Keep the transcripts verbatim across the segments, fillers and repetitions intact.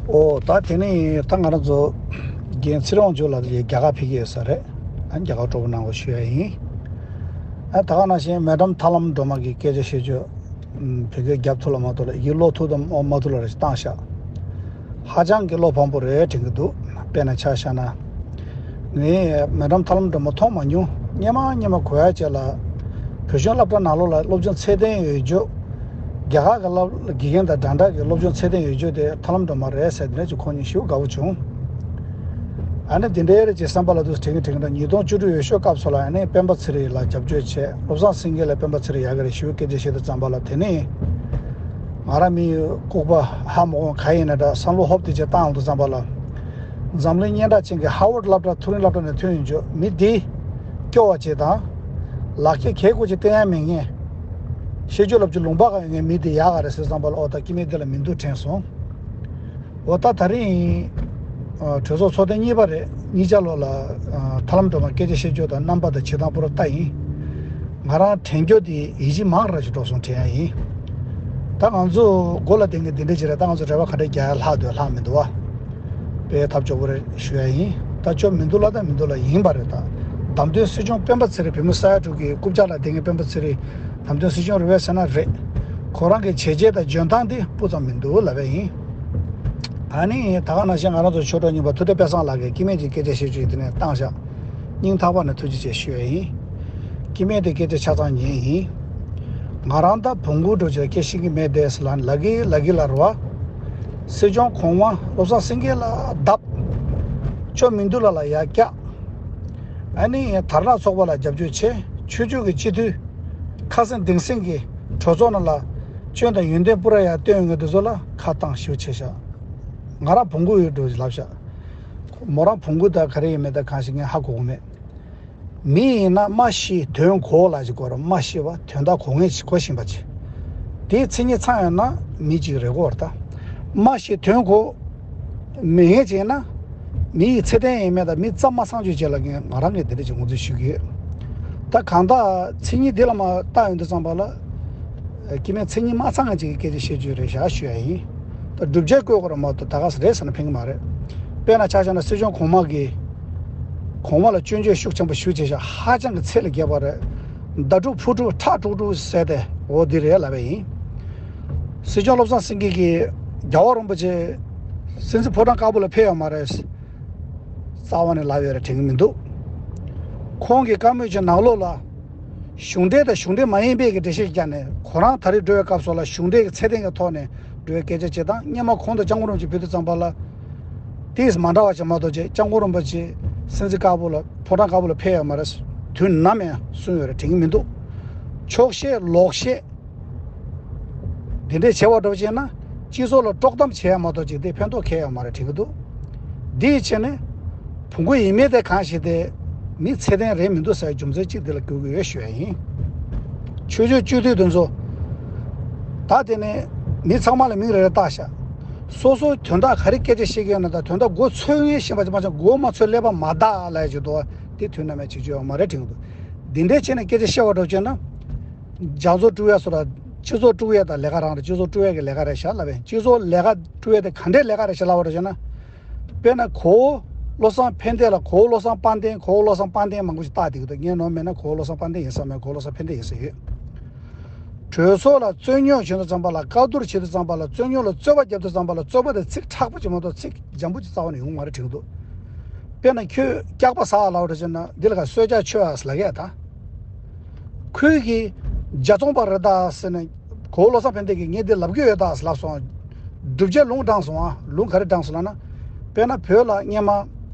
ཨོ་ད་དེ་ནི་ད་ང་རང་ཚོ་རྒན་ཚེ་རིང་དབང་ཕྱུག་ལགས་ཀྱིས་རྒྱ་གར་ཕེབས་ཀྱི་ཡོད་ས་རེད། ཨ་རྒྱ་གར་སྤྲོ་པོ་གནང་དགོས་ཞུ་ཡ་ཡིན། ཨ་ད་ག་ནང་བཞིན་མེ་ཌམ་ཐར་ལམ་སྒྲོལ་མ་གིས་སྐད་ཆ་བཤད་རྒྱུ་བོད་སྐད་རྒྱབ་ཐུབ་ལ་མ་ཐུབ་ལ་ཡིག་ཀློག་ཐུབ་དང་མ་ཐུབ་ལ་རེ་བཏང་ཤག་ཧ་ཅང་གི་བློ་ཕམ་པོ་རེད་དྲན་གྱི་འདུག་དཔེར་ན་ཆ་བཞག་ན། ངས་མེ་ཌམ་ཐར་ལམ་སྒྲོལ་མ་མཐོང་མ་མྱོང་། སྙེ་མ་སྙེ་མ་གོ་ཡ་བྱས་ལ། བོད་གཞུང་སློབ་གྲྭ་ནང་ལོགས་ལ་སློབ་སྦྱོང་ཚད་ལྡན་ཡོད་རྒྱུ། རྒྱ་གར་གྱི་སློབ་དགེ་རྒན་དང་འདྲ་འདྲ་གི་སློབ་སྦྱོང་ཚད་ལྡན་ཡོད་རྒྱུ་དེ་ཐར་ལམ་སྒྲོལ་མ་རེད་ཟེར་དེ་འདྲ་ཅིག་གོ་མྱོང་། ཞེ་པོ་དགའ་བོ་བྱུང་། ཨ་ནི་དེ་འདྲའི་རེད་ཅེས་བསམ་པ་ལ་འདུག་དྲན་གི་དྲན་གི་འདུག་ཉིས་སྟོང་བཅུ་དྲུག་འོས་ཤོག་སྐབས་སུ་ལ་ཨ་ནི་སྤེན་པ་ཚེ་རིང་ལ་རྒྱབ་སྐྱོར་བྱས། བློ་བཟང་སེང་གེ་ལ་སྤེན་པ་ཚེ་རིང་ཡག་གི་རེད་ཞེ་པོ་སྐད་ཆ་བཤད་དུས་ཙམ་པ་ལ། དེ་ནས་ང་རང་མི་ལྐུགས་པ་ཧ་མ་གོ་ག་ཡིན་ན་འདྲ་བསམ་བློ་ཧོབ་དེ་ཅིག་བཏང་འོང་དུས་ཙམ་པ་ལ། འཛམ་གླིང་སྙན་གྲགས་ཅན་གྱི་ཧར་ཝརཌ་སློབ་གྲྭ་མཐོ་རིམ་སློབ་གྲྭ་ནས་ཐོན་ཡོང་རྒྱུ་མི་འདི་སྐྱོ་བ་ཅིག་དང་། ལག་ཁྱེར་གལ་དགོས་ཅིག་བསྟན་ཡ་མེད་མཁན། ཤེས་རྒྱུད་རླབས་ཆེན་ལུང་པ་གང་ཡོད་མཁན་མི་འདི་ཡག་ག་རེད་ཟེར་བསམ་པ་ལ། ཨོ་ད་སྐྱེ་དམན་འདི་ལ་མི་འདུག་དྲན་སོང་། འོ་ད་ད་རིང་གྲོས་ཚོགས་ཚོགས་ཐེངས་གཉིས་པ་རེད། གཉིས་ཆ་ལོ་ལ་ཐར་ལམ་སྒྲོལ་མ་སྐད་ཆ་བཤད་རྒྱུ་དང་རྣམ་པ་དང་བྱེད་སྟངས་པོ་ར་ལྟ་ཡིན། ང་རང་དྲན་རྒྱུ་དེ་ཡིད་ཆེས་མང་ར་ཞིག་འགྲོ་སོང་དྲན་ཡ་ཡིན། ད་ང་ཚོ་མགོ་ལ་དེང་གི་འདི་འདྲ་ཅིག་རེད། ད་ང་ཚོ་རེ་བ་ག་འདྲ་རྒྱག་ཡ་ལྷག་འདུག་ལྷག་མི་འདུག་བ། དཔེ་ཐབས་སྐྱོ་པོ་རེད་ཞུ་ཡ་ཡིན། ད་ཅོ་མི་འདུག་ལ་ད་མི་འདུག་ལ་ཡིན་པ་རེད། ད་བདམས་ཐོན་སྲིད་སྐྱོང་སྤེན་པ་ཚེ་རིང་བོད་མི་ས་ཡ་དྲུག་གི་རྐུབ་བཀྱག་ལ་དེང་གི་སྤེན་པ་ཚེ་རིང་བདམས་ཐོན་སྲིད་སྐྱོང་རེད་པས་ཟེར་ན་རེད། ཁོ་རང་གི་བྱས་རྗེས་དང་འཇོན་ཐང་དེ་སྤུ་ཙམ་མི་འདུག་ལབ་པ་ཡིན། ཨ་ནི་ད་ག་ནང་བཞིན་ང་རང་ཚོ་ཆོས་གྲོགས་རྙིང་པ་ཐུབ་བསྟན་དཔལ་བཟང་ལགས་ཀྱིས་སྐྱེ་དམན་གྱི་སྐད་ཆ་བཤད་རྒྱུ་ཡིན། དེ་ནས་བཏང་བཞག་སྙིང་ཐག་པ་ནས་ཐུགས་རྗེ་ཆེ་ཞུ་ཡ་ཡིན། སྐྱེ་དམན་དེ་སྐད་ཆ་ཆ་ཚང་ཉན་ཡིན། ང་རང་ད་བོང་གུ་འགྲོ་ཆེད་སྐད་ཤེས་ཀྱི་མེད་དེ་ལ་ལ་གི་ལ་གི་ལ་རོ། སྲིད་སྐྱོང་གོང་མ་བློ་བཟང་སེང་གེ་ལ་བརྡབ། ཅོ་མི་འདུག་ལ་ལ་ཡ་སྐྱག་ཨ་ནི་དར་ནག་ཚོགས་པ་ལ་རྒྱབ་སྐྱོར་བྱེད། ཆོས་བརྒྱུད་ཀྱི་སྤྱི་འཐུས། ཁ་སེང་ལྡིང་སེང་གི་གྲོས་ཚོགས་ནང་ལ་སྐྱོན་དང་ཡོན་ཏན་སྤུ་ར་ཡ་སྟོན་ཡོང་མཁན་དེ་ཚོ་ལ་ཁ་བཏང་ཞེ་པོ་བྱས་ཤག་ང་རང་བོང་གུ་ཡོད་འགྲོ་ལབ་ཤག་མོ་རང་བོང་གུ་ད་ག་རེ་ཡིན་མེད་ད་གང་ཞིག་ངས་ཧ་གོ་གི་མེད། མི་ཡིན་ན་སྨྲ་ཤེས་དོན་གོ་ལ་ཞིག་གོ་ར། སྨྲ་ཤེས་པ་དོན་དག་གོ་མཁན་ཞིག་གོ་ཤེས་པ་ཅིག་དེའི་མཚན་ཉིད་ཚང་ཡོད་ན་མི་གཅིག་རེད་གོ་ར། ད་སྨྲ་ཤེས་དོན་གོ་མེད་མཁན་ཅིག་ཡིན་ན། མི་ཡི་ཚད་ལྡན་ཡིན་མེད་དང་མི་ཙམ་མ་ཚང་རྒྱུ་བྱེད་ལ་ངས་ང་རང་གིས་དེ་འདྲ་ཅིག་ངོས་འཛིན་ཞུ་གི་ཡོད། ད་གང་ལྟར་མཚན་ཉིད་འདི་ལ་མ་བལྟ་ཡོང་དུས་ཙམ་པ་ལ། སྐྱེ་དམན་མཚན་ཉིད་མ་ཚང་ང་ཅིག་གི་སྐད་ཆ་བཤད་རྒྱུ་རེད་ཤག་ཞུ་ཡ་ཡིན། ད་སྒྲུབ་བྱེད་བཀོད་དགོས་ར་མ་གཏོགས་ད་ག་ས་རེད་ཟེར་ན་ཕན་གི་མ་རེད། དཔེར་ན་ཆ་བཞག་ན་སྲིད་སྐྱོང་གོང་མ་གིས་གོང་མ་ལ་སྐྱོན་བརྗོད་ཤུགས་ཆེན་པོ་ཞུ་བྱས་ཤག་ཧ་ཅང་གི་ཚད་ལས་བརྒལ་བ་རེད། མདའ་དཀྲུག་ཕུ་དཀྲུག་ཁྲག་དཀྲུག་དཀྲུག་ཟེར་ཏེ་འོ་འདི་རེད་ལབ་པ་ཡིན། སྲིད་སྐྱོང་བློ་བཟང་སེང་གེ་གིས་རྒྱལ་བ་རིན་པོ་ཆེ་སྲིད་འཛིན་ཕོ་བྲང་དཀར་པོ་ལ་ཕེབས་ཡོད་མ་རེད། རྩ་བ་ནས་ལབ་ཡོད་རེད་དྲན་གི་མི་འདུག་ཁོང་གིས་བཀའ་མོལ་གྱི་ནང་ལོགས་ལ་གཞུང་འབྲེལ་དང་གཞུང་འབྲེལ་མ་ཡིན་པའི་གི་འགྲེལ་བཤད་བརྒྱབ་ནས། ཁོ་རང་ད་རེས་འགྲོ་བའི་སྐབས་སུ་ལ་གཞུང་འབྲེལ་གྱི་ཚད་ལྡན་གྱི་ཐོག་ནས་འགྲོ་བའི་སྐད་ཆ་བྱེད་སྟངས། སྔོན་མ་ཁོང་དང་སྐྱབས་མགོན་རིན་པོ་ཆེ་ཕེབས་དུས་ཙམ་པ་ལ་དེས་མ་འདྲ་བ་ཅིག་མ་གཏོགས་ཅིག་སྐྱབས་མགོན་རིན་པོ་ཆེ་སྲིད་འཛིན་དཀར་པོ་ལ་ཕོ་བྲང་དཀར་པོ་ལ་ཕེབས་ཡོད་མ་རེད། དུས་ནམ་ཡང་གསུངས་ཡོད་རེད་དྲན་གི་མི་འདུག་ཆོག་ཤེས་ལོག་ཤེས། དེ་འདྲས་བྱེད་པ་འགྲོ་བྱས་ན་སྤྱི་ཚོགས་ལ་དཀྲོག་གཏམ་བྱེད་ཡ་མ་གཏོགས་ཅིག་དེ་ཕན་ཐོགས་ཁེལ་ཡོད་མ་རེད་དྲན་གི་འདུག་འདིའི་ཆེད་ནས་བོང་གུ་ཡིན་མིན་དེ་གང་ཞིག་དེ་མི་ཚད་ལྡན་རེད་མི་འདུག་ཟེར་རྒྱུ་མཚན་གཅིག་དེ་ལ་གྱུར་གི་ཡོད་ཞུ་ཡ་ཡིན། ཆོས་བརྒྱུད་སྤྱི་འཐུས་དེ་ཚོ་ད་དེ་ནས་མི་ཚང་མ་ལ་མིང་རེ་རེ་བཏགས་ཤག་སོ་སོའི་དོན་དག་ག་རེ་སྐད་ཆ་བཤད་ཀྱི་ཡོད་ན། ད་དོན་དག་མགོ་ཚོས་ངེས་བཞིན་པ་ཅིག་མ་བྱུང་། མགོ་མ་ཚོས་ཀླད་པ་མ་བདག་ལ་ཡ་ཅིག་འདུག་བ། དེ་དུས་ནམ་ཡང་བྱེད་རྒྱུ་ཡོད་མ་རེད་དྲན་གི་འདུག་འདི་འདྲའི་ཆེད་ནས་སྐད་ཆ་བཤད་པ་འགྲོ་བྱས་ན། རྒྱ་མཚོ་དཀྲུག་ཡ་སོ་ར། སྤྱི་ཚོགས་དཀྲུག་ཡ་དང་ལས་ཀ་རང་རེད། སྤྱི་ཚོགས་དཀྲུག་ཡ་གི་ལས་ཀ་རེད་ཤག་ལབ་པས། སྤྱི་ཚོགས་ལས་ཀ་དཀྲུག་ཡ་དེ་ག་འདྲའི་ལས་ཀ་རེད་ཤག་ལབ་པ་རེད་ཤག་ན། དཔེར་ན་གོ་བོ་བློ་བཟང་ཕན་བདེ་ལ་གོ་བོ་བློ་བཟང་དཔལ་ལྡན། གོ་བོ་བློ་བཟང་དཔལ་ལྡན་མང་པོ་ཞིག་བཏགས་བསྡད་ཀྱི་འདུག་ངས་ནོར་མེད་ན་གོ་བོ་བློ་བཟང་དཔལ་ལྡན་ཡིན་ས་མེད། གོ་བོ་བློ་བཟང་ཕན་བདེ་ཡིན་ས་ཡོད། གྲོས་ཚོགས་ལ་རྩོད་རྙོག་བྱེད་དུས་ཙམ་པ་ལ། བཀའ་བསྡུར་བྱེད་དུས་ཙམ་པ་ལ། རྩོད་རྙོག་ལ་རྩོད་པ་རྒྱབ་དུས་ཙམ་པ་ལ། རྩོད་པ་དེ་ཚིག་དྲག་པོ་ཅིག་མ་གཏོགས་ཚིག་འཇམ་པོ་ཅིག་རྩ་བ་ནས་ཡོང་མ་རེད་དྲན་གྱི་འདུག་དཔེར་ན་ཁྱོད་སྐྱག་པ་ཟ་ལབ་རེད་ཟེར་ན། འདི་ལ་ག་གསོད་རྒྱག་ཆོས་ཨ་ཟེར་ལབ་ཡ་ད། ཁོས་གི་རྒྱ་ཚོང་པ་རེད་ད་ཟེར་ནས། གོ་བོ་བློ་བཟང་ཕན་བདེ་གིས་ངས་འདི་ལབ་གི་ཡོད་ད་ཟེར་ལབ་སོང་། སྒྲུབ་བྱེད་ལུང་དྲངས་སོང་ཨ། ལུང་ག་རེ་དྲངས་སོང་ལབ་ན། དཔེར་ན་བོད་ལ་སྔོན་མ་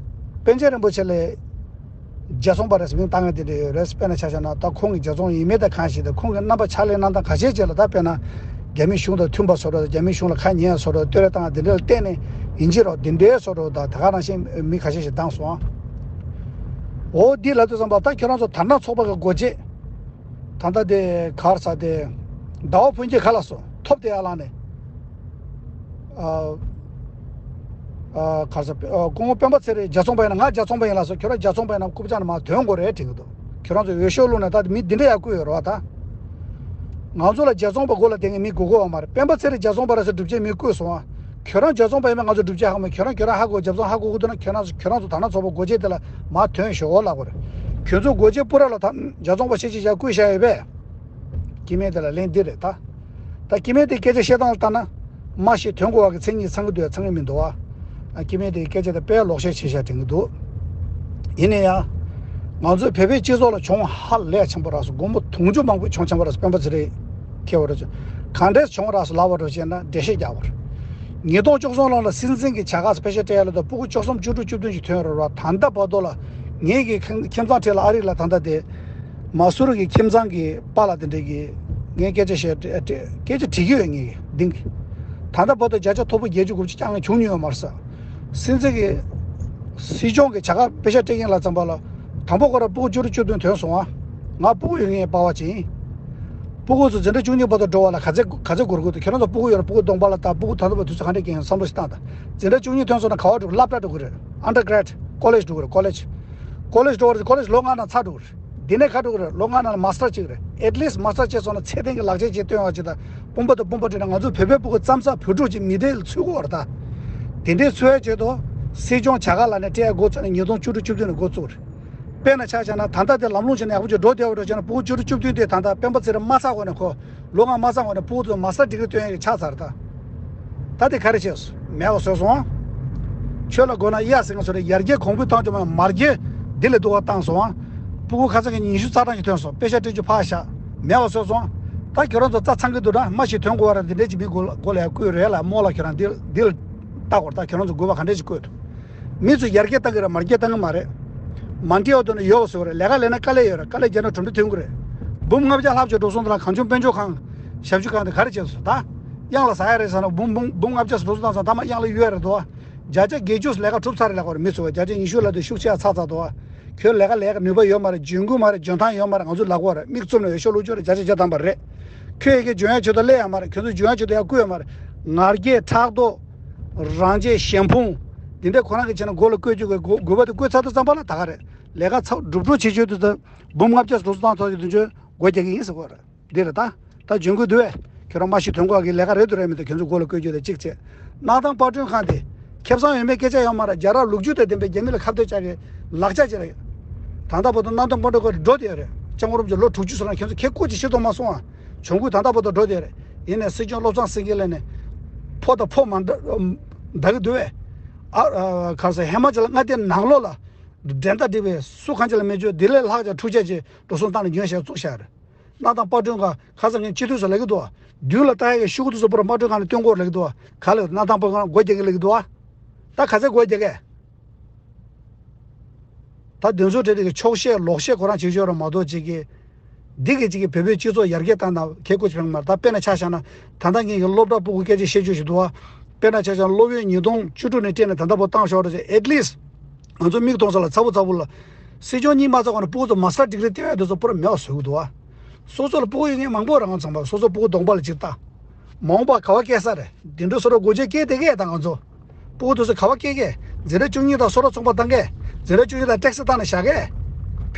པཎ་ཆེན་རིན་པོ་ཆེ་ལས་རྒྱ་ཚོང་པ་རེད་ཟེར་མིང་བཏགས་མཁན་དེ་འདྲ་ཡོད་རེད། དཔེར་ན་ཆ་བཞག་ན་ད་ཁོང་གི་རྒྱ་ཚོང་ཡིན་མིན་དང་གང་ཞིག་དང་། ཁོང་གི་རྣམ་པ་ཕྱག་ལས་གནང་སྟངས་ག་ཅིའི་ཆེད་ལ། ད་དཔེར་ན་རྒྱ་མི་གཞུང་དང་མཐུན་པ་བཟོ་འདྲ་དང་། རྒྱ་མི་གཞུང་ལ་ཁ་ཉན་ཡ་བཟོ་འདྲ། བསྟོད་ར་བཏང་ཡ་དེ་འདྲ་ལ་བརྟེན་ནས་ཡིན་གཅིག་རོགས་དེ་འདྲའི་བཟོ་འདྲ་དང་། ད་ག་ནང་བཞིན་མི་ཁ་ཤས་ཤིག་བཏང་སོང་ཨ། འོ་འདི་ལབ་དུས་ཙམ་པ་ད་ཁྱོད་རང་ཚོ་དར་ནག་ཚོགས་པ་གི་འགོ་བྱེད། ད་ལྟ་དེ་ག་རེ་ཟེར་དེ། ཟླ་བ་ཕུན་སྐྱིད་ག་ལ་སོང་། ཐོབ་དེ་ཡར་ལངས་ནས། ཨ། ཨ། ག་རེ་ཟེར། ཨ། སྐུ་ངོ་སྤེན་པ་ཚེ་རིང་རྒྱ་ཚོང་པ་ཡིན་ན་ང་རྒྱ་ཚོང་པ་ཡིན་ལབ་སོང་། ཁྱོད་རང་རྒྱ་ཚོང་པ་ཡིན་ན་རྐུབ་བཀྱག་ནས་མར་ཐོན་དགོས་རེད་དྲན་གྱི་འདུག་ཁྱོད་རང་ཚོ་འོས་ཤོག་བླུགས་ནས་ད་མི་འདི་འདྲ་ཡར་བསྐོས་ཡོད་རེད་བ་ད། ང་ཚོ་ལ་རྒྱ་ཚོང་པ་མགོ་ལ་དེང་གི་མི་དགོས་ཀྱི་ཡོད་མ་རེད། སྤེན་པ་ཚེ་རིང་རྒྱ་ཚོང་པ་རེད་ཟེར་སྒྲུབ་བྱེད་མི་བསྐོས་སོང་ཨ། ཁྱོད་རང་ཇག་ཚོང་པ་ཡིན་པས་ང་ཚོ་སྒྲུབ་བྱེད་ཧ་གོ་མེད། ཁྱོད་རང་ཁྱོད་རང་ཧ་གོ། ཇག་ཚོང་ཧ་གོ་གི་འདུག་ན་ཁྱོད་རང་ཁྱོད་རང་ཚོ་དར་ནག་ཚོགས་པ་སྒོ་འབྱེད་དེ་ལ་མར་ཐོན་ཤོག་ལབ་དགོས་རེད། ཁྱོད་ཚོ་སྒོ་འབྱེད་པུ་ར་ལ་ད་ཇག་ཚོང་པ་ཤེས་བྱེད་བྱ་བཀོད་བཞག་ཡོད་པས། སྐྱེ་དམན་དེ་ལ་ལན་འདི་རེད་ད། ད་སྐྱེ་དམན་དེ་སྐད་ཆ་བཤད་སྟངས་ལ་ལྟ་ན། མ་ཤེས་དོན་གོ་བ་གི་མཚན་ཉིད་ཚང་གི་འདུག་ཚང་གི་མི་འདུག་ཨ། སྐྱེ་དམན་དེ་སྐད་ཆ་དེ་དཔེ་ལོག་བཤད་བྱེད་བཞག་དྲན་གི་འདུག་ཡིན་ན་ཡང་། ང་ཚོའི་བོད་པའི་སྤྱི་ཚོགས་ལ་གྱོང་ཧ་ལས་ཆེན་པོ་རག་སོང་། སྒོར་མོ་དུང་ཕྱུར་མང་པོ་གྱོང་ཆེན་པོ་རག་སོང་། སྤེན་པ་ཚེ་རིང་ཁེལ་བ་རེད། གང་འདྲས་གྱོང་རག་སོང་ལབ་པ་འགྲོ་བྱས་ན་འགྲེལ་བཤད་རྒྱག་པ་རེད། ཉིས་སྟོང་བཅུ་གསུམ་ལོ་ལ་སྲིད་འཛིན་གྱི་བྱ་དགའ་པེ་ཤག་སྤྲད་ཡ་ལ་ད་སྤུ་གུ་བཅུ་གསུམ་བཅུ་དྲུག་བཅུ་བདུན་ཞིག་ཐོན་རེད་བ། ད་ལྟ་བར་དུ་ལ་ངེད་ཀྱི་ཁྱིམ་ཁྱིམ་ཚང་འཁྲིས་ལ་ཨ་རི་ལ་ད་ལྟ་དེ། མ་སུ་རི་གི་ཁྱིམ་ཚང་གི་པཱ་ལགས་དེ་འདྲས་ཀྱིས་ངས་སྐད་ཆ་བཤད། སྐད་ཆ་དྲིས་ཀྱི་ཡོད། ངས་འདི་གི་ད་ལྟ་བར་དུ་བརྒྱ་ཆ་མཐོ་པོ་བརྒྱད་ཅུ་དགུ་བཅུ་རྐྱང་ངས་བྱུང་མྱོང་ཡོད་མ་རེད་ཟེར། སྲིད་འཛིན་གྱི་སྲིད་སྐྱོང་གི་བྱ་དགའ་པེ་ཤག་སྤྲད་མཁན་ལ་ཙམ་པ་ལ། དང་པོ་ཁོ་རང་སྤུ་གུ་བཅུ་དྲུག་བཅུ་བདུན་ཐོན་སོང་ཨ། ང་སྤུ་གུ་ཡོད་མཁན་པ་བ་ཅིག་ཡིན། སྤུ་གུ་ཚོ་འཛིན་གྲྭ་བཅུ་གཉིས་བར་དུ་འགྲོ་བ་ལ་ག་ཚད་ག་ཚད་འགོར་དགོས་འདུག་ཁྱེད་རང་ཚོ་སྤུ་གུ་ཡོད་ར། སྤུ་གུ་གདོང་པ་ལ་ལྟ། སྤུ་གུ་ད་ལྟ་བར་དུས་ཚོད་ག་འདྲས་སྐྱེལ་ཡོང་བསམ་བློ་ཞིག་བཏང་དང་། འཛིན་གྲྭ་བཅུ་གཉིས་ཐོན་སོང་ན་ག་པར་འགྲོ་གི། སློབ་གྲྭ་འགྲོ་གི་རེད། ཨན་ཌར་གྷ་རེཌ། ཀོ་ལེཇ་འགྲོ་གི་རེད། ཀོ་ལེཇ། ཀོ་ལེཇ་འགྲོ་བ་རེད། ཀོ་ལེཇ་ལོ་ལྔ་ནང་ཚར་འགྲོ་གི་རེད། འདི་ནས་ག་འགྲོ་གི་རེད། ལོ་ལྔ་ནང་ལ་མ་སི་ཊར་གཅིག་རེད། ཨེཊ་ལིསཊ་མ་སི་ཊར་བྱས་སོང་ན་ཚད་ལྡན་གྱི་ལག་ཁྱེར་ཅིག་སྟོན་ཡག་ཅིག་དང་། དཔུང་པ་དང་དཔུང་པ་སྦྲེལ་ནས་ང་ཚོ་བོད་པའི་སྤུ་གུ་མཚམས་མཚམས་བོད་ཕྲུག་ཅིག་མི་སྡེ་ལ་ཚུད་དགོས་པ་རེད་ད། དེ་འདྲའི་ཚུད་ཡག་ཆེད་དུ་སྲིད་སྐྱོང་བྱ་དགའ་ལབ་ནས་སྤྲད་ཡག་འགོ་བཙུགས་ནས་ཉིས་སྟོང་བཅུ་དྲུག་བཅུ་བདུན་ནས་འགོ་བཙུགས་རེད། དཔེར་ན་ཆ་བཞག་ན་ད་ལྟ་དེ་ལམ་ལྷོང་བྱས་ནས་ཡག་པོ་ཅིག་འགྲོ་བསྡད་པ་འདྲ་བྱས་ན། སྤུ་གུ་བཅུ་དྲུག་བཅུ་བདུན་དེ་ད་ལྟ་སྤེན་པ་ཚེ་རིང་མ་ཚར་གོང་ནས། ཁོ་ལོ་ལྔ་མ་ཚར་གོང་ནས་སྤུ་གུ་ཚོ་མ་སི་ཊར་ཌིག་རི་སྟོན་ཡག་གི་ཆགས་ཚར་ད། ད་དེ་ག་རེ་བྱས་སོང་། མེད་པ་བཟོས་སོང་། ཆོས་ལ་དགོས་ན་གཡའ་ཟེར་མཁན་བཟོ་རེད། ཡར་རྒྱས་གོང་འཕེལ་བཏང་ཆོག་མ། མར་རྒྱས་འདི་ལས་སྡུག་པ་བཏང་སོང་། སྤུ་གུ་ཁ་སང་གི་ཉི་ཤུ་རྩ་གྲངས་ཀྱི་ཐོན་སོང་། པེ་ཤག་སྤྲད་རྒྱུ་ཕར་བཞག་མེད་པ་བཟོས་སོང་། ད་ཁྱོད་རང་ཚོ་རྩ་ཚང་གི་འདུག་ད། མ་ཤེས་དོན་གོ་བ་ར་འདི་འདྲས་ཅིག་མི་མགོ་ལ་མགོ་ལ་ཡར་བསྐོས་རེད་ལ། རྨོ་ལགས་ཁྱོད་རང་འདི་འདི་ལ་ལྟ་དགོས་རེད་ད། ཁྱོད་རང་ཚོ་དགོས་པ་ག་འདྲས་ཅིག་བསྐོས་འདུག་མི་ཚོ་ཡར་རྒྱས་བཏང་གི་རེད། མར་རྒྱས་བཏང་གི་མ་རེད། མ་འདྲེས་པ་དུ་ནས་ཡོད་པ་བཟོས་པ་རེད། ལས་ཀ་ལས་ན་དཀའ་ལས་ཡོད་རེད། དཀའ་ལས་བརྒྱབ་ན་གྲུབ་འབྲས་ཐོན་གི་རེད། འབུམ་ལྔ་བརྒྱ་ལྷག་ཅིག་འགྲོ་སོང་དུ་ལ། གངས་ལྗོངས་དཔལ་འབྱོར་ཁང་ཞབས་ཞུ་ཁང་དེ་ག་རེ་བྱས་སོང་ད། གཡང་ལ་ཟ་ཡ་རེད་ཟེར་ན་འབུམ་འབུམ་འབུམ་ལྔ་བརྒྱ་ཟེར་འགྲོ་སོང་དང་ཚང་མ་གཡང་ལ་གཡོལ་རེད་དོ། བརྒྱ་ཆ་བརྒྱད་ཅུ་ལས་ཀ་གྲུབ་ཚར་རེད་ལབ་དགོས་རེད། མི་ཚོ་བརྒྱ་ཆ་ཉི་ཤུ་ལ་དུ་ཤུགས་ཆེ་ཚ་ཚ་དོ། ཁྱོད་ལས་ཀ་ལས་ཀ་ནུས་པ་ཡོད་མ་རེད། འཇོན་ཀུན་མ་རེད། འཇོན་ཐང་ཡོད་མ་རེད། ང་ཚོ་ལབ་དགོས་རེད། མིག་བཙུམ་ནས་འོས་ཤོག་བླུགས་ཆོག་རེད། བརྒྱ་ཆ་བརྒྱ་ཐམ་པ་རེད། ཁྱོད་ཡི་གེ་འཇོན་ཡ་ཆེད་དུ་སླེབས་ཡ་མ་རེད། ཁྱོད་ཚོ་འཇོན་ཡ་ཆེད་དུ་ཡ་བསྐུལ་ཡ་མ་རེད། ང་རྒྱལ་ཕྲག་དོག་རང་ཆེ་ཞེན་ཕུང་། འདི་འདྲ་ཁོ་རང་གི་བྱས་ན་མགོ་ལ་བསྐོས་རྒྱུ་གི་དགོས་དགོས་པ་དེ་བསྐོས་ཚར་དུས་ཙམ་པ་ལ་ད་ག་རེད། ལས་ཀ་ཚ་སྒྲུབ་སྒྲུབ་བྱེད་ཆོག་དུས་ཙམ་འབུམ་ལྔ་བརྒྱ་བཟོ་བཟོ་བཏང་ཐོག་གི་དུས་ཚོད་སྒོ་རྒྱག་གི་ཡིན་ཟེར་གོ་རེད། འདི་རེད་ད། ད་འཇོན་གྱི་འདུག་བས། ཁྱོད་རང་མ་ཤི་དོན་གོ་གི་ལས་ཀ་རེད་འདུག་རེད་མི་འདུག་ཁྱོད་ཚོ་མགོ་ལ་བསྐོས་རྒྱུ་དེ་གཅིག་བྱས། གནའ་ཐང་པར་སྐྲུན་ཁང་དེ། ཁེ་བཟང་ཡོད་མེད་སྐད་ཆ་ཡོད་མ་རེད། རྒྱལ་རབས་ལོ་རྒྱུས་དང་ལྡན་པའི་རྒྱ་མི་ལ་ཁ་གཏད་བཅག་གི་ལག་ཆ་ཅིག་རེད། ད་ལྟ་བར་དུ་གནའ་ཐང་པར་སྐྲུན་ཁང་འགྲོ་བསྡད་ཡོད་རེད། སྐྱབས་མགོན་རིན་པོ་ཆེ་ལོ་དྲུག་ཅུ་སོང་ན་ཁྱོད་ཚོ་ཁེ་བཀོད་ཅིག་ཤེས་རྟོགས་མ་སོང་ཨ། གྱོང་གུད་ད་ལྟ་བར་དུ་འགྲོ་བསྡད་ཡོད་རེད། ཡིན་ནའི་སྲིད་སྐྱོང་བློ་བཟང་སེང་གེ་ལ་ནས་ཕོ་དང་ཕོ་མ་འདྲ་འདྲ་གི་འདུག་བས། ཨ་ཨ་ག་རེ་ཟེར། ཧི་མ་ཅལ་མངའ་སྡེ་ནང་ལོགས་ལ་འགྲན་ཟླ་འགྲིག་པའི་སུ་གང་ཅི་ལ་མེད་རྒྱུ་དེ་ལས་ལྷག་ཅིག་འཁྲུག་ཆ་ཅིག་འགྲོ་སོང་བཏང་ནས་ཉོས་བྱས་བཙུགས་བཞག་རེད། གནའ་ཐང་པར་སྐྲུན་ཁང་ཁ་སང་ངས་སྤྱི་འཐུས་སུ་ལབ་ཀྱི་འདུག་བ། མདུན་ལ་ལྟ་ཡ་གི་ཤོག་གུ་དེ་ཚོ་པུ་ར་པར་སྐྲུན་ཁང་ནས་སྟོན་དགོས་ལབ་ཀྱི་འདུག་བ། ག་ལ་གནའ་ཐང་པར་སྐྲུན་ཁང་སྒོ་རྒྱག་གི་ལབ་ཀྱི་འདུག་བ། ད་ག་ཚད་སྒོ་རྒྱག་གས། ད་དེ་ཚོ་གྲས་དེ་གི་ཆོག་བཤད་ལོག་བཤད་ཁོ་རང་བྱེད་ཆོག་ར་མ་གཏོགས་ཅིག་གི། འདི་གི་ཅིག་གི་བོད་པའི་སྤྱི་ཚོགས་ཡར་རྒྱས་བཏང་ན་ཁེ་ཁོ་ཆེ་མ་རེད། ད་དཔེར་ན་ཆ་བཞག་ན་ད་ལྟ་ངེད་ཀྱི་སློབ་གྲྭ་སྤུ་གུ་སྐད་ཆ་བཤད་རྒྱུ་ཞིག་འདུག་བ། དཔེར་ན་ཆ་བཞག་ན་སློབ་ཡོན་ཉིས་སྟོང་བཅུ་དྲུག་ནས་སྤྲད་ནས་ད་ལྟ་བར་བཏང་ཤོག་ར་ཅིག་ཨེཊ་ལིསཊ། ང་ཚོ་མིག་མཐོང་ས་ལ་ཚ་བོ་ཚ་བོ་ལ། སྲིད་སྐྱོང་གཉིས་མ་ཚར་གོང་ནས་སྤུ་གུ་ཚོ་མ་སི་ཊར་ཌིག་རི་སྟེར་ཡ་དེ་ཚོ་པུ་ར་མེད་པ་བཟོ་གི་འདུག་བ། སོ་སོ་ལ་སྤུ་གུ་ཡོད་མཁན་མང་པོ་རང་ཚང་མ་སོ་སོ་སྤུ་གུ་གདོང་པ་ལ་ཅིག་ལྟ། མ་འོངས་པ་ག་བ་སྐྱེལ་ས་རེད། འདི་འདྲ་སོ་སོ་སྒོ་འབྱེད་སྐྱེལ་བསྡད་གས་ད་ང་ཚོ། སྤུ་གུ་དེ་ཚོ་ག་བ་སྐྱེལ་གས། འཛིན་གྲྭ་བཅུ་གཉིས་དང་སོ་ལ་ཚོང་པ་བཏང་གས། འཛིན་གྲྭ་བཅུ་གཉིས་དང་ཊེག་སི་བཏང་ནས་བཞག་གས།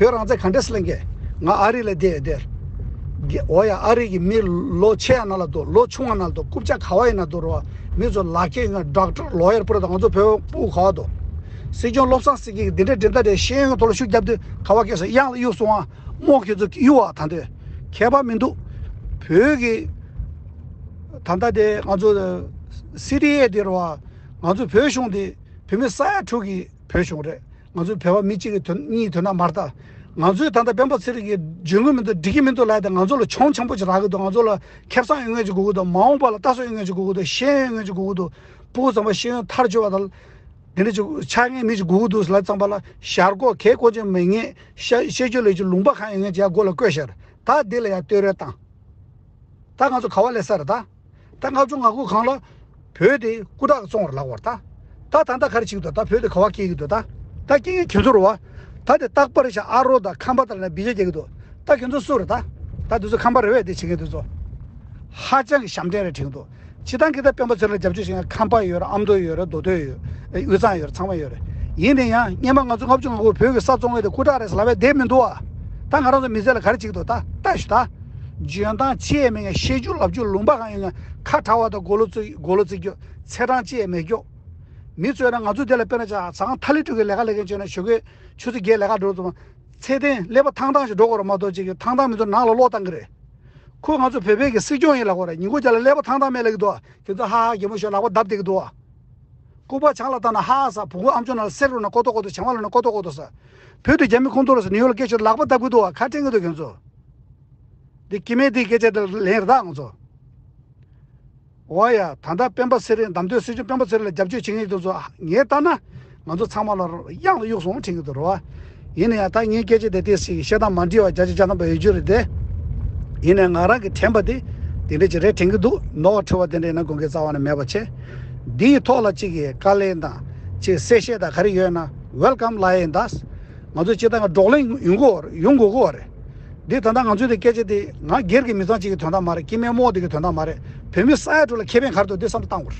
བོད་རང་བཙན་ག་འདྲས་སེ་ལེན་གས། ང་ཨ་རི་ལ་བསྡད་ཡོད་དེར། འོ་ཡ་ཨ་རི་གི་མི་ལོ་ཆེ་ཡ་ན་ལ་འདུག་ལོ་ཆུང་བ་ན་ལ་འདུག་རྐུབ་ཀྱག་ག་བ་ཡིན་ན་འདུག་རོ། མི་ཚོ་ལག་ཁྱེར་ཡོད་མཁན་ཌོག་ཊར་ལོ་ཡར་པུ་ར་དང་ང་ཚོ་བོད་སྤུ་གུ་ག་བ་འདུག་སྲིད་སྐྱོང་བློ་བཟང་སེང་གེ་གིས་འདི་འདྲ་འགྲན་ཟླ་འདྲ་ཤེས་ཡོན་གྱི་ཐོག་ལ་ཤུགས་བརྒྱབ་དུས་ག་བ་སྐྱེལ་སོང་། གཡང་ལ་གཡུགས་སོང་ཨ། རྨོ་ཁྱེད་ཚོ་གཡུགས་ཨ། ད་འདོད་ཁྱད་པར་མི་འདུག་བོད་ཀྱི་ད་ལྟ་དེ་ང་ཚོ་སི་ཊི་ཨེ་དེ་རེད་བ། ང་ཚོ་བོད་གཞུང་དེ་བོད་མི་ས་ཡ་དྲུག་གི་བོད་གཞུང་རེད། ང་ཚོའི་བོད་པ་མི་གཅིག་གི་དོན་གཉིས་དོན་དག་མ་རེད་ད། ང་ཚོའི་ད་ལྟ་སྤེན་པ་ཚེ་རིང་གིས་འཇོན་གི་མི་འདུག་འགྲིག་གི་མི་འདུག་ལབ་ཡ་དེ་ང་ཚོ་ལ་གྱོང་ཆེན་པོ་ཅིག་རག་གི་འདུག་ང་ཚོ་ལ་ཁེ་བཟང་ཡོད་མཁན་ཅིག་དགོས་ཀྱི་འདུག་མ་འོངས་པ་ལ་ལྟ་ཚུལ་ཡོད་མཁན་ཅིག་དགོས་ཀྱི་འདུག་ཤེས་ཡོན་ཡོད་མཁན་ཅིག་དགོས་ཀྱི་འདུག་སྤུ་གུ་ཚང་མ་ཤེས་ཡོན་མཐར་ཕྱིན་པ་དང་། དེ་འདྲ་ཅིག་ཆགས་མཁན་མི་ཅིག་དགོས་ཀྱི་འདུག་ལབ་ཙམ་པ་ལ་ཞར་ཁོག་གད་གོ་ཅན་མེད་མཁན་ཤ་ཤེས་རྒྱུ་ལས་ཀྱི་ལུང་པ་གང་ཡོད་མཁན་ཅིག་ཡར་མགོ་ལ་བསྐོས་ཤར། ད་འདི་ལ་ཡར་བསྟོད་ར་བཏང་། ད་ང་ཚོ་ག་བ་སླེབས་ས་རེད་ད། ད་ལྔ་བཅུ་ང་དགུ་གང་ལ་བོད་དེ་སྐུ་དྲག་བཙོང་བར་ལག་བར་ད། ད་ད་ལྟ་ག་རེ་བྱེད་ཀྱི་འདུག་ད་བོད་དེ་ག་བ་སྐྱེལ་གྱི་འདུག་ད། ད་སྐྱེལ་མཁན་ཁྱོད་ཚོ་རེད་བ། ད་དེ་རྟག་པར་ཤ་ཨ་རོ་དང་ཁམས་པ་དང་ལ་བི་ཇ་རྒྱག་གི་འདུག་ད་ཁྱོད་ཚོ་སུ་རེད་ད། ད་དེ་ཚོ་ཁམས་པ་རེད་བས། དེ་བྱེད་མཁན་དེ་ཚོ་ཧ་ཅང་གི་ཞབས་འདྲེན་རེད་དྲན་གྱི་འདུག་སྤྱིར་བཏང་གི་ད་སྤེན་པ་ཚེ་རིང་ལ་རྒྱབ་སྐྱོར་བྱེད་མཁན་ཁམས་པ་ཡོད་རེད། ཨ་མདོ་ཡོད་རེད། མདོ་སྟོད་ཡོད་རེད། དབུས་གཙང་ཡོད་རེད། ཚང་མ་ཡོད་རེད། ཡིན་ན་ཡང་སྔོན་མ་ང་ཚོ་ལྔ་བཅུ་ང་དགུ་བོད་ཀྱི་ས་བཙོང་མཁན་དེ་སྐུ་དྲག་རེད་ཟེར་ལབ་པའི་བསྡད་མི་འདུག་ཨ། ད་ང་རང་ཚོ་མི་ཚེ་ལ་ག་རེ་བྱེད་ཀྱི་འདུག་ད་ལྟ་ཞུ་ད། འཇོན་ཐང་ཅི་ཡང་མེད་མཁན། ཤེས་རྒྱུ་ལབ་རྒྱུ་ལུང་པ་གང་ཡོད་མཁན། ཁ་གྲག་པ་དང་མགོ་ལོག་བརྩི་མགོ་ལོག་བརྩི་རྒྱུ། ཚེས་གྲངས་ཅི་ཡང་མེད་རྒྱུ། མི་ཚོས་ན་ང་ཚོ་འདི་ལ་དཔེར་ན་ཆ་ཚང་ཐ་ལི་ཊུ་གི་ལས་ཀ་ལས་མཁན་བྱས་ན་ཞོགས་ཀས་ཆུ་ཚོད་བརྒྱད་ལས་ཀ་འགྲོ་ཙམ་ཚེ་བརྟན་ཀླད་པ་ཐང་ཐང་ཞིག་འགྲོ་དགོས་རེད་མ་གཏོགས་ཅིག་གི་ཐང་ཐང་མི་ཚོ་ནང་ལ་ལོག་བཏང་གི་རེད། ཁོ་ང་ཚོ་བོད་པའི་གི་སྲིད་སྐྱོང་ཡིན་ལབ་དགོས་རེད། ཉིན་གུང་རྒྱབ་ལ་ཀླད་པ་ཐང་ཐང་མེད་ལབ་ཀྱི་འདུག་ཁྱེད་ཚོ་ཧ་ཧ་གད་མོ་ཤོར་ལག་པ་བརྡབ་བསྡད་ཀྱི་འདུག་ལྐུགས་པ་ཆང་ལ་བཏང་ན་ཧ་ཧ་ཟ། བུ་གུ་ཨམ་ཅོག་ནང་ལ་སེར་རུ་ན་ཀོ་ཏོ་ཀོ་ཏོ། བྱང་བ་ལ་ན་ཀོ་ཏོ་ཀོ་ཏོ་ཟ། བོད་དུ་རྒྱ་མི་ཁོང་ཚོ་ལ་ཟ་ནིའུ་ཡོག་ལ་སྐད་ཆ་ལག་པ་བརྡབ་ཀྱི་འདུག་ཁ་དྲན་གྱི་འདུག་ཁྱེད་ཚོ། འདི་སྐྱེ་དམན་འདིའི་སྐད་ཆ་དེ་ལན་རེད་ད་ང་ཚོ། འོ་ཡ། ད་ལྟ་སྤེན་པ་ཚེ་རིང་བདམས་ཐོན་སྲིད་སྐྱོང་སྤེན་པ་ཚེ་རིང་ལ་རྒྱབ་སྐྱོར་བྱེད་མཁན་དེ་ཚོ་ངས་ལྟ་ན་ང་ཚོ་ཚང་མ་ལ་གཡང་ལ་གཡུག་སོང་དྲན་གྱི་འདུག་རེད་བ། ཡིན་ན་ཡང་ད་ངའི་སྐད་ཆ་དེ་ཏོག་ཙམ་བཤད་སྟངས་མ་འགྲིག་པ་བརྒྱ་ཆ་བརྒྱ་ཐམ་པ་ཡོད་རྒྱུ་རེད་དེ། ཡིན་ནའི་ང་རང་གི་དྲན་པ་དེ་དེ་འདྲ་ཅིག་རེད་དྲན་གྱི་འདུག་ནོར་བ་འཁྲུལ་བ་དེ་འདྲ་ཡིན་ན་དགོངས་འགལ་རྩ་བ་ནས་མེད་པ་བྱས། འདིའི་ཐོག་ལ་གཅིག་གིས་བཀའ་ལན་དང་གཅིག་གསལ་བཤད་དང་ག་རེ་ཡོད་ན་ཝེལ་ཀམ་ལབ་ཡིན་ད། ང་ཚོ་སྤྱིར་བཏང་གི་བགྲོ་གླེང་ཡོང་དགོས་ཡོང་དགོས་ཀྱི་ཡོད་རེད། འདི་ད་ལྟ་ང་ཚོའི་དེ་སྐད་ཆ་དེ་ང་སྒེར་གྱི་མི་ཚང་གཅིག་གི་དོན་དག་མ་རེད། སྐྱེ་དམན་རྨོངས་དེ་གི་དོན་དག་མ་རེད། བོད་མི་ས་ཡ་དྲུག་ལ་ཁེ་ཕན་ག་རེ་འདུག་འདི་བསམ་བློ་བཏང་དགོས་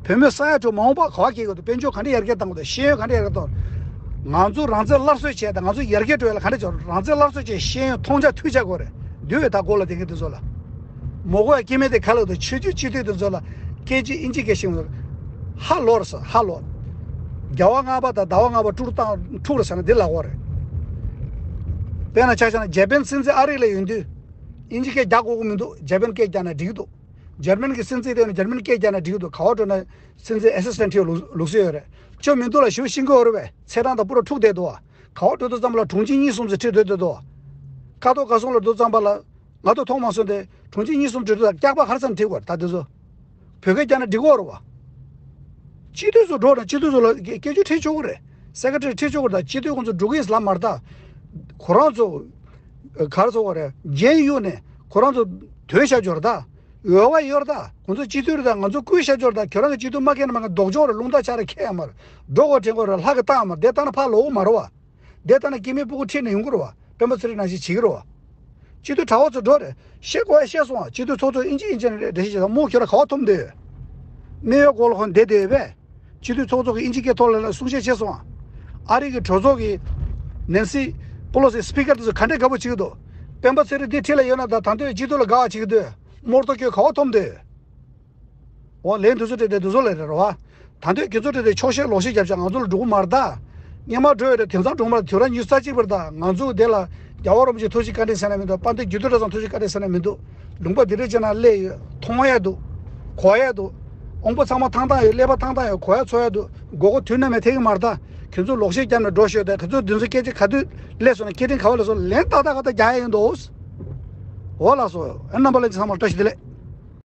རེད། བོད་མི་ས་ཡ་དྲུག་མ་འོངས་པ་ག་པར་སྐྱེལ་དགོས་འདུག་དཔལ་འབྱོར་ག་འདྲ་ཡར་རྒྱས་གཏང་དགོས་འདུག་ཤེས་ཡོན་ག་འདྲ་ཡར་རྒྱས་གཏང་དགོས། ང་ཚོ་རང་བཙན་སླར་གསོ་བྱས་དང་ང་ཚོ་ཡར་རྒྱས་འགྲོ་ཡ་ལ་ག་འདྲ་བྱེད་དགོས། རང་བཙན་སླར་གསོ་བྱས་ཤེས་ཡོན་མཐོང་རྒྱ་ཐོས་རྒྱ་དགོས་རེད། འདུལ་བའི་ད་སྒོ་ལ་བསྡད་མཁན་དེ་ཚོ་ལ། མོ་གོ་ཡ་སྐྱེ་དམན་དེ་ག་ལ་འདུག་ཆོས་བརྒྱུད་སྤྱི་འཐུས་དེ་ཚོ་ལ་སྐད་ཅིག་ཨིན་ཇི་སྐད་ཤེས་ཧ་ལོ་རེད་ས་ཧ་ལོ། རྒྱལ་བ་ལྔ་པ་དང་ཟླ་བ་ལྔ་པ་དཀྲུག་བཏང་འཁྲུག་རེད་ཟེར་ན་འདི་ལབ་དགོས་རེད། དཔེར་ན་ཆ་བཞག་ན་ཇེ་པན་སྲིད་འཛིན་ཨ་རི་ལ་ཡོད་དུས་ཨིན་ཇི་སྐད་རྒྱག་དགོས་ཀྱི་མི་འདུག་ཇེ་པན་སྐད་རྒྱག་ན་འགྲིག་གི་འདུག་འཇར་མན་གྱི་སྲིད་འཛིན་དེ་ནི་འཇར་མན་སྐད་རྒྱག་ན་འགྲིག་གི་འདུག་ག་པར་འགྲོ་ན་སྲིད་འཛིན་ཨེ་སི་སི་ཊེན་ཊི་ཡོད་ལུགས་ལུགས་སྲོལ་ཡོད་རེད། ཅོ་མི་འདུག་ལ་ཞུ་ཤིང་གི་འོ་རེད་པས་ཚེ་རང་དང་པུ་ར་འཁྲུག་བསྡད་འདུག་བ། ག་པར་འགྲོ་དུས་ཙམ་ལ་དྲུང་ཆེ་གཉིས་གསུམ་ཙམ་ཁྲིད་སྡོད་སྡོད་དོ། ཀ་ཐོག་བཀའ་ཟུར་ལ་འགྲོ་དུས་ཙམ་པ་ལ་ང་ཚོ་མཐོང་མ་སོང་སྟེ་དྲུང་ཆེ་གཉིས་གསུམ་ཁྲིད་དུས་སྐྱག་པ་ག་རེ་ཙམ་ཁྲིད་དགོས་ད་དེ་ཚོ། བོད་སྐད་རྒྱག་ན་འགྲིག་གོ་རེད་བ། སྤྱི་འཐུས་ཚོ་འགྲོ་ན་སྤྱི་འཐུས་ཚོ་ལ་སྐད་སྐད་ཆ་ཁྲིད་ཆོག་གི་རེད། སེ་ཀེ་ཊ་རི་ཁྲིད་ཆོག་གི་རེད། ད་སྤྱི་འཐུས་ཁོང་ཚོ་འགྲོ་གི་ཡིན་ལབ་མ་རེད་ད། ཁོ་རང་ཚོ་ག་རེ་ཟེར་དགོས་རེད། རྒྱན་གཡུག་ནས་ཁོ་རང་ཚོ་དོན་བྱ་འཇོར་ད། འོས་པ་ཡོད་རེད་ད། ཁོང་ཚོ་སྤྱི་འཐུས་རེད་ད། ང་ཚོ་བསྐུལ་བྱ་འཇོར་ད། ཁྱོད་རང་གི་སྤྱི་འཐུས་མ་ཁེལ་ན་མ་ཁེལ་ན་སྡུག་སྦྱོང་རེད། རླུང་རྟ་ཆག་རེད། ཁེལ་ཡ་མ་རེད། འགྲོ་དགོས་དྲན་དགོས་རེད། ལྷ་གི་རྟགས་མ་རེད། དེ་ལྟ་ན་ཕར་ལོག་གི་མ་རེད་བ། དེ་ལྟ་ན་སྐྱེ་དམན་སྤུ་གུ་ཁྲིད་ནས་ཡོང་གི་རེད་བ། སྤེན་པ་ཚེ་རིང་ནང་བཞིན་བྱེད་ཀྱི་རེད་བ། སྤྱི་འཐུས་གྲྭ་པ་ཚོ་འགྲོ་རེད། བཤད་དགོས་ཡ་བཤད་སོང་བ། སྤྱི་འཐུས་ཚོགས་གཙོ་ཨིན་ཇི་ཨིན་ཇི་ནས་འགྲེལ་བཤད་བྱེད་དང་། མོ་ཁྱོད་རང་ག་པར་འཐོམ་བསྡད་ཡོད། སྨན་གཡོག་སྐོར་ལ་ཁོ་བསྡད་བསྡད་ཡོད་པས། སྤྱི་འཐུས་ཚོགས་གཙོ་གི་ཨིན་ཇི་སྐད་ཐོག་ལ་གསུང་བཤད་བྱས་སོང་བ། ཨ་རི་གི་གྲོས་ཚོགས་ཀྱི་ནན་སི་པོ་ལོ་སི་སི་པི་ཀར་དེ་ཚོ་ག་འདྲས་དགའ་པོ་བྱེད་ཀྱི་འདུག་སྤེན་པ་ཚེ་རིང་འདི་ཁྲིད་ལ་ཡོད་ན་ད་ད་འདོད་སྤྱི་འཐུས་ལ་དགའ་བ་བྱེད་ཀྱི་འདུག་རྨོར་ཏོ་ཁྱོད་ག་པར་འཐོམ་བསྡད་ཡོད། འོ་ལན་དེ་ཚོ་སྤྲད་དེ་དེ་ཚོ་ལ་རེད་རོ་བ། ད་འདོད་ཁྱེད་ཚོ་སྤྲད་དེ་ཆོག་ཤེས་ལོག་ཤེས་རྒྱབ་ཤག་ང་ཚོ་ལ་འགྲོ་གི་མ་རེད་ད། སྔོན་མ་འགྲོ་ཡོད་རེད། དེང་སང་འགྲོ་གི་མ་རེད། དུས་རབས་ཉི་ཤུ་རྩ་གཅིག་པ་རེད་ད། ང་ཚོ་དེ་ལ་རྒྱལ་བ་རིན་པོ་ཆེ་ཐུགས་རྗེ་བཀའ་དྲིན་ཟེར་ན་མི་འདུག་དཔལ་ལྡན་རྒྱུད་སྟོད་གྲྭ་ཚང་ཐུགས་རྗེ་བཀའ་དྲིན་ཟེར་ན་མི་འདུག་ལུང་པ་འདི་འདྲས་བྱས་ན་སླེབས་ཡོད། མཐོང་ཡ་འདུག་གོ་ཡ་འདུག་དབང་པོ་ཚང་མ་ཐང་ཐང་ཡོད། ཀླད་པ་ཐང་ཐང་ཡོད། གོ་ཡ་ཚོར་ཡ་འདུག་མགོ་སྐོར་དུས་ནམ་ཡང་ཐེག་གི་མ་རེད་ད། ཁྱེད་ཚོ་ལོག་ཤེས་རྒྱབ་ནས་འགྲོ་ཤོད་དེ། ཁྱེད་ཚོ་འདི་ཚོ་སྐད་ཆ་ག་དུས་སླེབས་སོང་ན་སྐད་འཕྲིན་ག་པར་སླེབས་སོང་། ལན་ཏག་ཏག་ག་ད་རྒྱག་ཡ་ཡིན་འདུག་འོ་ལགས་སོ། ཨ་རྣམ་པ་ལྷན་རྒྱས་ཚང་མར་བཀྲ་ཤིས་བདེ་ལེགས།